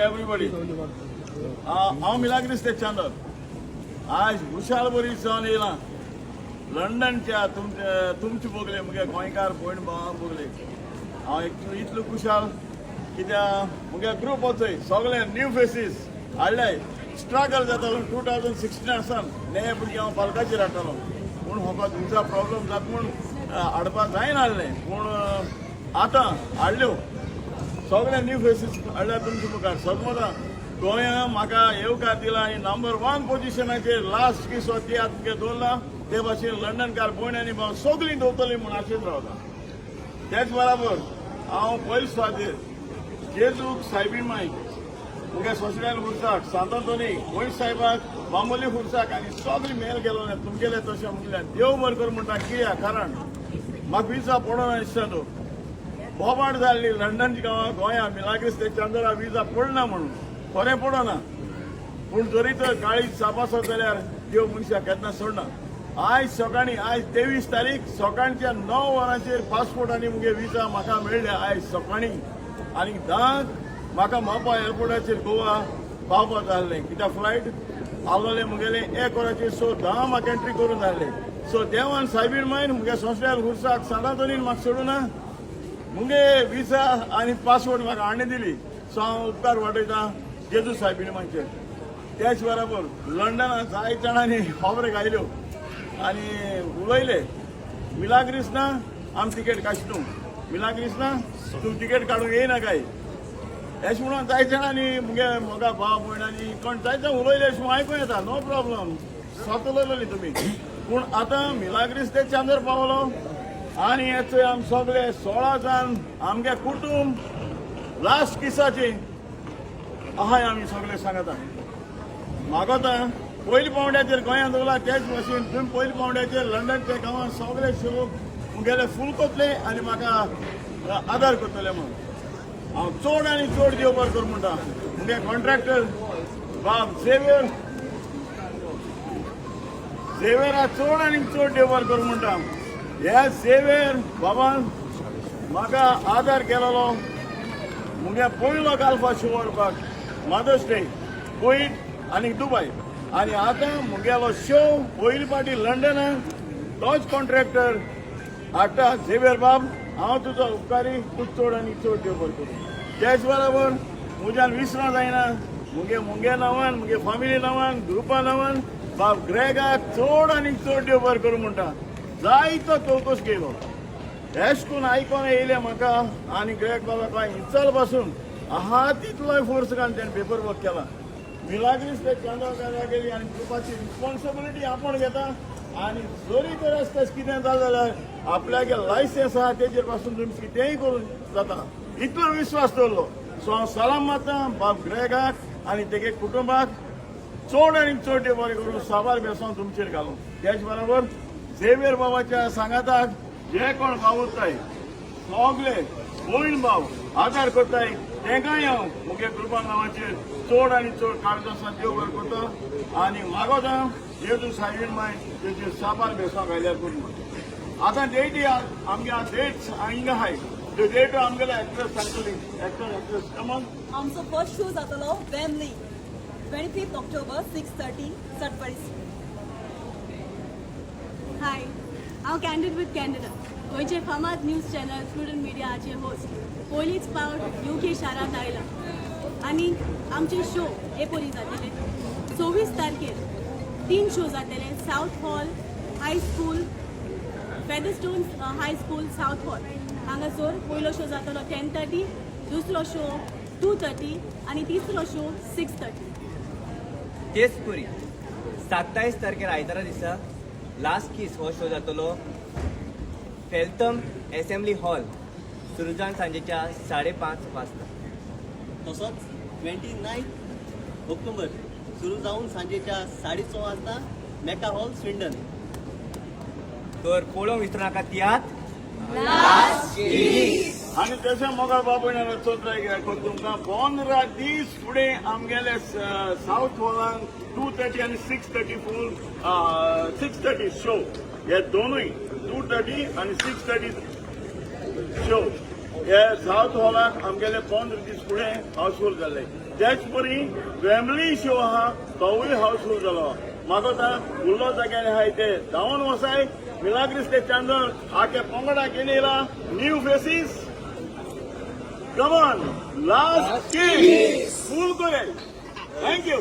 everybody. हांव मिलाग्रीस ते चांदर. आज खुशाल बरी जावन येयला लंडनच्या तुमचे तुमचे बोगले, मुगे गोंयकार भयण भावां बोगले. हांव इतलो खुशाल कित्याक मुगे ग्रूप वचय सगळे न्यू फेसीस हाडले. स्ट्रगल जातालो 2016 सावन. ने भुरगीं हांव पालकाचेर हाडटालो, पूण म्हाका तुमचा प्रॉब्लम जाता म्हूण हाडपाक जायना आहलें. पूण आतां हाडल्यो, सगळे न्यू फेसीस हाडल्या तुमच्या मुखार. सगळं गोंया म्हाका येवकार दिला आनी नंबर वन पोझिशनाचेर लास्ट किस हो तियात्र तुमगे दवरला. ते भाशेन लंडनकार भयण आनी भाव सगळीं दवरतली म्हूण आशेत रावता. तेच बराबर हांव पयले सुवातेर जेजूक, सायबीण मायक, मुगे सोसऱ्याल खुर्साक, सांत आंतोनी गोंय साहेबाक, बांबोली खुर्साक आनी सगळी मेल गेलो तुमगेले तशें मुगल्यान देव बरें कर म्हणटा. कित्याक कारण म्हाका विजा पडना दिसता. तो बोबाट जाल्ली लंडन गांवां गोंया मिलाग्रीस ते चांदरा विजा पडना म्हणून. खरें पडना, पूण जरी तर काळीज साप आसत जाल्यार देव मनशाक केन्ना सोडना. आयज सकाळीं, आयज 23 तारीख, सकाळच्या 9 वरांचेर पासपोर्ट आनी मुगे विजा म्हाका मेळ्ळे आयज सकाळीं आनी 10क म्हाका मोपा एअरपोर्टाचेर गोवा पावपा जाल्लें, कित्याक फ्लायट आसलोलें मुगेलें 1 वराचेर. सो 10 म्हाका एंट्री करून जाल्लें. सो देवान, सायबीण मायन, मुगे संवसार खुर्साक, सांतांतोनीन म्हाका सोडूना, मुगे विजा आनी पासपोर्ट म्हाका हाडून दिली. सो हांव उपकार वाटयता जेजू सायबीण मायचेर. त्याच बराबर लंडनात जायते जाणांनी खबरो घायल्यो आनी उलयले, मिलाग्रीस ना, आम तिकेट काडटू, मिलाग्रीस ना, तूं तिकेट काडूंक येयना काय, अशें म्हणून जायते जाणांनी मुगे म्हाका भाव भयणांनी कोण जायते उलयले अशें म्हणून आयकूं येता. नो प्रॉब्लम, सत उलयलेली तुमी. पूण आतां मिलाग्रीस ते चांदर पावलो आनी हे आम सगळे 16 जाण आमगे कुटूंब लास्ट किसाचे आहाय. आमी सगळे सांगता, मागता, पयले पावंड्याचेर गोंयांत दवरला तेच भाशेन तुमी पयले पावंड्याचेर लंडनच्या गांवांत सगळे शो मुगेले फूल करतले आनी म्हाका आदार करतले म्हणून हांव चड आनी चड देव बरें कर म्हणटा. मुगे कॉन्ट्रॅक्टर बाब झेवियर, झेवियरा चड आनी चड देव बरें कर म्हणटा. ह्या झेवियर बाबान म्हाका आदार केलेलो मुगे पयलो गाल्फा शो व्हरपाक, मदर्स डे, कुवेत आनी दुबय. आनी आतां मुगेलो शो पयली पाटी लंडनाक तोच कॉन्ट्रॅक्टर हाडटा. झेवियर बाब, हांव तुजो उपकारी. तूं चड आनी चड देव बरें करूं. त्याच बराबर म्हज्यान विसरो जायना, मुगे मुगे नांवान, मुगे फामिली नांवान, ग्रुपा नांवान बाब ग्रेगाक चड आनी चड देव बरें करूं म्हणटा. जायतो चवकस केलो, एश करून आयकोन येयलें म्हाका आनी ग्रेग बाबा काय इचाल पासून आहा तितलोय फोर्स घालून तेणें पेपर वर्क केला. मिलाग्रीस ते चांदोरकारा गेली आनी ग्रुपाची रिस्पॉन्सिबिलिटी आपूण घेता आनी जरी तर आसता कितें जालें जाल्यार आपल्यागे लायसन्स आहा, तेजेर पासून तुमी कितेंय करूं जाता, इतलो विस्वास दवरलो. सो हांव सलाम मारता बाब ग्रेगाक आनी तेगे कुटुंबाक. चड आनी चड देव बरें करूं, साबार बेसांव तुमचेर घालूं. त्याच बरोबर झेवियर बाबाच्या सांगाताक जे कोण वावुरताय, सगळे भयण भाव आदार करताय, तेंकांय हांव मुगे ग्रुपा नांवाचेर चड आनी चड काळजासान देव बरें करता आनी मागोता, जेजू सायबीण माय तेजेर साबार बेसांव घायल्यार करून. आतां डेटी आमगे डेट्स हिंगा आहाय, त्यो डेटो आमगेले एक्ट्रेस सांगतली. Actor, actress, come on. आमचो फर्स्ट शो जातलो Wembley, 25 October, 6:30, Sudbury. हाय, हांव कॅन्डीड विथ कॅन्डिडा, गोंयचे फामाद न्यूज चॅनल प्रुडंट मिडियाचे होस्ट. पयलीच फावट युके शारांत आयला आनी आमचे शो हे परी जातले. 26 तारखेर तीन शो जातले, Southall High School, Featherstone High School, Southall हांगासर पयलो शो जातलो 10:30, दुसरो शो 2:30 आनी तिसरो शो 6:30. तेच परी 27 तारखेर आयतारा दिसा लास्ट कीस हो शो जातलो फेल्थम एसेंब्ली हॉल, सुरू जावन सांजेच्या 5:30 वाजता. तसोच 29 ऑक्टोबर, सुरू जावन सांजेच्या 6:30 वाजता, मेका हॉल, स्विंडन. तर पळोवंक विसरू नाका तियात्र. आनी तशें मोगाळ बापूय चोत्राय तुमकां, 15 दीस फुडें आमगेले सावथ हॉलान 2:30 आनी 6:30, फूल 6:30 शो. हे दोनूय 2:30 आनी 6:30 शो. हे सावथ हॉलाक आमगेले 15 दीस फुडें हाऊसफूल जाल्ले. तेच परी वेम्बली शो आहा, तोवूय हाऊसफूल जालो. म्हाका आतां उल्लो जाग्यार आहाय ते धांवन वसाय. मिलाग्रीस ते चांदर आखे पंगडा घेवन येयला. New faces, come on, last kiss full करे. Thank you.